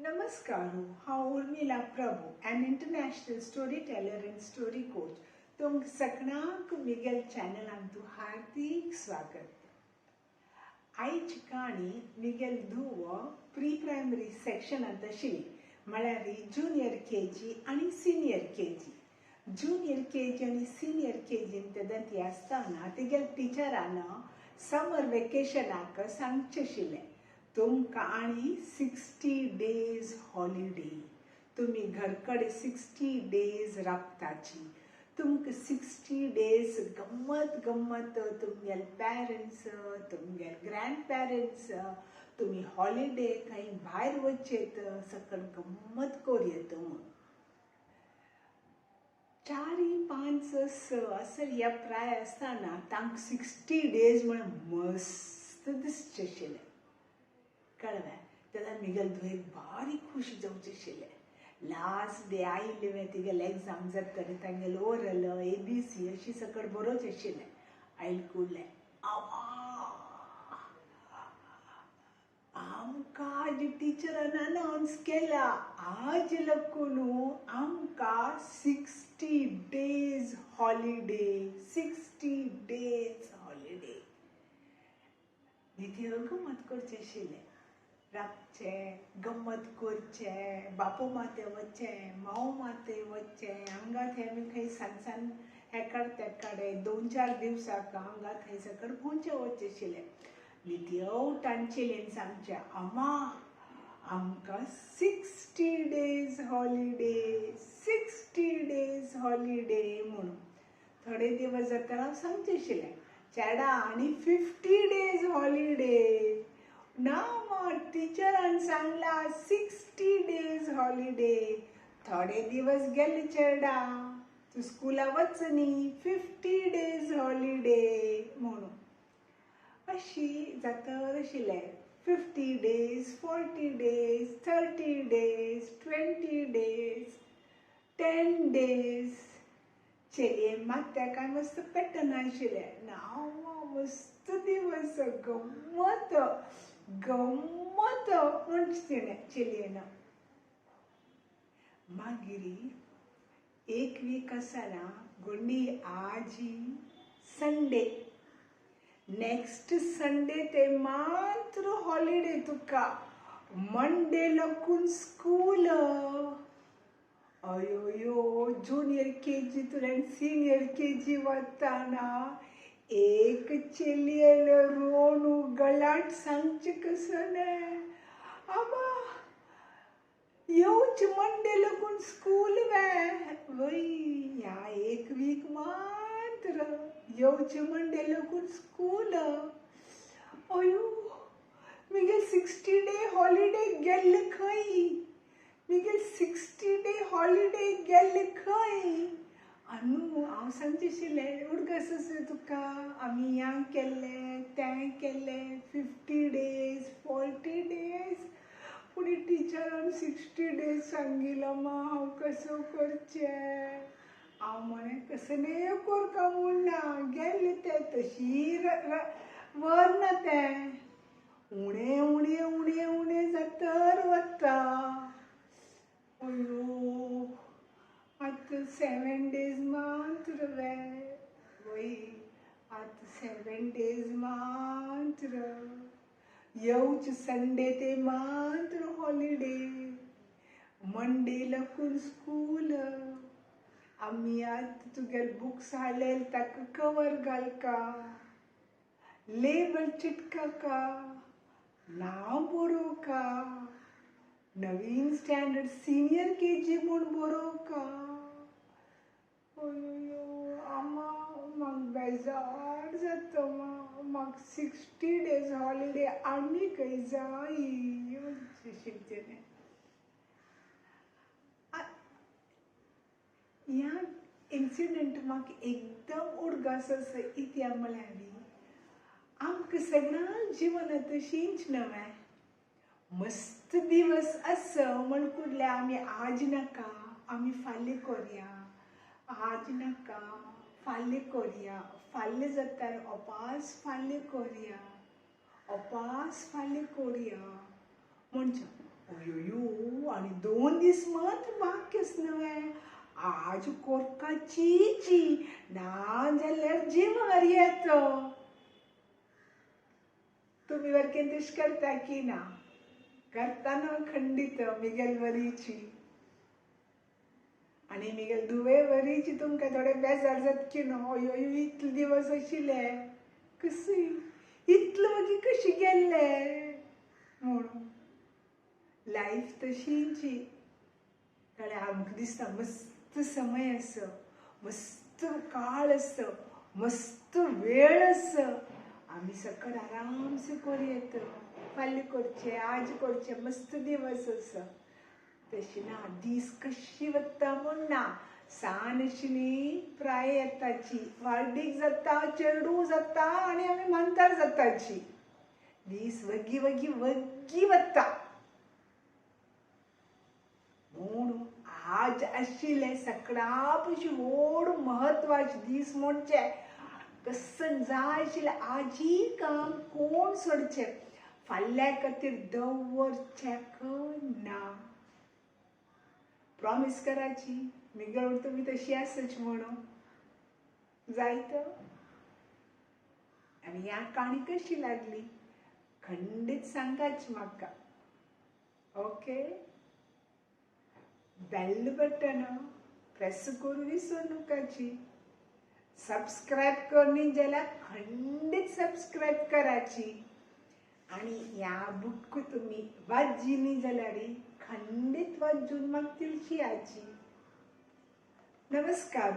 नमस्कार, हांव Urmila Prabhu, an international story teller and story coach. तुमकां सगळ्यांक मिगेल चॅनलांतू हार्दिक स्वागत. आयची काणी मिगेल धुवो प्री प्रायमरी सेक्शनांत आशिल्ली, म्हळ्यार ज्युनियर के जी आनी सिनियर के जी. ज्युनियर के जी आनी सिनियर के जीन तेन्ना ती आसतना तिगेल्या टिचरान समर वेकेशनाक सांगचें आशिल्लें, तुमकां आनी 60 डेज हॉलिडे, तुमी घर कडेन 60 डेज राबताची, तुमकां 60 डेज गम्मत गम्मत तुमगेले पेरंट्स, तुमगेले ग्रँड पेरंट्स, तुमी हॉलिडे खंय भायर वचयेत, सकल गम्मत करूं म्हूण. 4, 5, 6 असं ह्या प्राय आसतना तांकां 60 डेज म्हळ्यार मस्त दिसचें आशिल्लें. कळ्ळें? तेन्ना मिगेल धुवेक बारीक खुशी जावचें आशिल्लें. लास्ट डे आयिल्ले तिगेले एग्जाम जातली, तांगेले ओरल ABC अशी सकट बरोवचें आशिल्लें. आयल कुडलें, आमकां आज टिचरान अनावन्स केला, आज लगून आमकां 60 डेज हॉलिडे, 60 डेज हॉलिडे. नित्य गम्मत करचें आशिल्लें, राबचें, गम्मत करचें, बापू माते वचचें, माव माते वचचें, हांगा थंय आमी खंय सान सान हेकाड तेकाडे 2-4 दिवसाक हांगा थंय सकट भोंवचें वचचें आशिल्लें. नित्य तांचेलेन सांगचें, आमा आमकां 60 डेज हॉलिडे, 60 डेज हॉलिडे म्हणून. थोडे दिवस जाता हांव सांगचें आशिल्लें, चेडा आनी 50 डेज हॉलिडे ना मा, टिचरान सांगला 60 डेज हॉलिडे. थोडे दिवस गेले चेडा, तूं स्कुला वच न्ही, 50 डेज हॉलिडे म्हणून. अशी जाता आशिल्लें 50 days, 40 days, 30 days, 20 days, 10 days. चेडये मात तेका मस्त पेटनाशिल्लें. ना मस्त दिवस गम्मत गम्मत म्हणचें तिणें चेडयेन. मागीर एक वीक आसतना गोंडी आजी संडे, नेक्स्ट संडे ते मात्र हॉलिडे तुका, मंडे लगून स्कूल. अयो ज्युनियर के जी तुल्यान सिनियर के जी वतना एक चेडयेन रोनू गलाट सांगचें कसो न्हय, आमा येवचें मंडे लगून स्कूल वे वय, ह्या एक वीक मात्र येवचें मंडे लगून स्कूल. अयो मिगेल 60 डे हॉलिडे गेल्ले खंय, मिगेल 60 डे हॉलिडे गेल्ले खंय. आनी हांव सांगचें आशिल्लें, उडगास आसा तुका, आमी ह्यां केल्लें तें केल्लें, 50 डेज 40 डेज, पूण टिचरान 60 डेज सांगिल्लो मा, हांव कसो करचें. हांव म्हळें कसलें करका म्हूण ना, गेल्लें तें तशी वर ना तें उणें उणें उणें उणें जातर वता. अयो आतां 7 डेज मात्र वे वय, आतां 7 डेज मात्र, येवचे संडे ते मात्र हॉलिडे, मंडे लगून स्कूल. आमी आतां तुगेले बुक्स हाडले ताका कवर घालका, लेबल चिटकाका, नांव बरोवका, नवीन स्टँडर्ड सिनियर के जी म्हूण बरोवका. अयो आमा म्हाका बेजार जाता मा, म्हाका 60 डेज हॉलिडे आनी खंय जाय शिकचें. ह्या इन्सिडंट म्हाका एकदम उडगास आसा. इत्या म्हळ्यार आमकां सगळ्या जिवनांत तशींच न्हय, मस्त दिवस आसा म्हण कुडल्या आमी आज नाका, आमी फाल्यां करया, आज नाका फाल्यां करया, फाल्यां जाता अपास फाल्यां करया, अपास फाल्यां करया म्हणचे. अयोयो आनी 2 दीस मात्र बाकी आस न्हय. आज कोरपाचीची ना जाल्यार जिवार येत. तुमी वरकेन तशें करता की ना? करता न्हू खंडीत मिगेल वरीची. आनी मिगेल दुवे वरीची तुमकां थोडे बेजार जाता की न्हू, अयोयो इतले दिवस आशिल्ले कशी इतले मागीर कशी गेल्ले म्हणून. लायफ तशीची. कळ्ळें? आमकां दिसता मस्त समय आसा, मस्त काळ आसा, मस्त वेळ आसा, आमी सकट आरामसे करूं येता, फाल्यां करचें आज करचें, मस्त दिवस आसा. तशें ना, दीस कशी वता म्हूण ना. सान आशिल्ली प्राय येताची, वाडीक जाता, चेडूं जाता आनी आमी म्हांतार जाताची. दीस वगी वगी वग्गी वता. म्हूण आज आशिल्ले सगळ्या पयशी व्हड म्हत्वाचे दीस म्हणचे कसं जाय आशिल्लें आजी काम कोण सोडचें, फाल्यां खातीर दवरचें ना. प्रॉमीस कराची मिगेल तुमी तशी आसच म्हणून जायत. आनी ह्या काणी कशी लागली खंडीत सांगाच म्हाका. ओके, बेल बटन प्रेस करून विसरू नकाची. सबस्क्रायब करनी जाल्यार खंडीत सबस्क्रायब कराची. आनी ह्या बुक तुमी वाचिनी जाल्यार खंडीत वाचून म्हाका तिळशियाची. नमस्कार.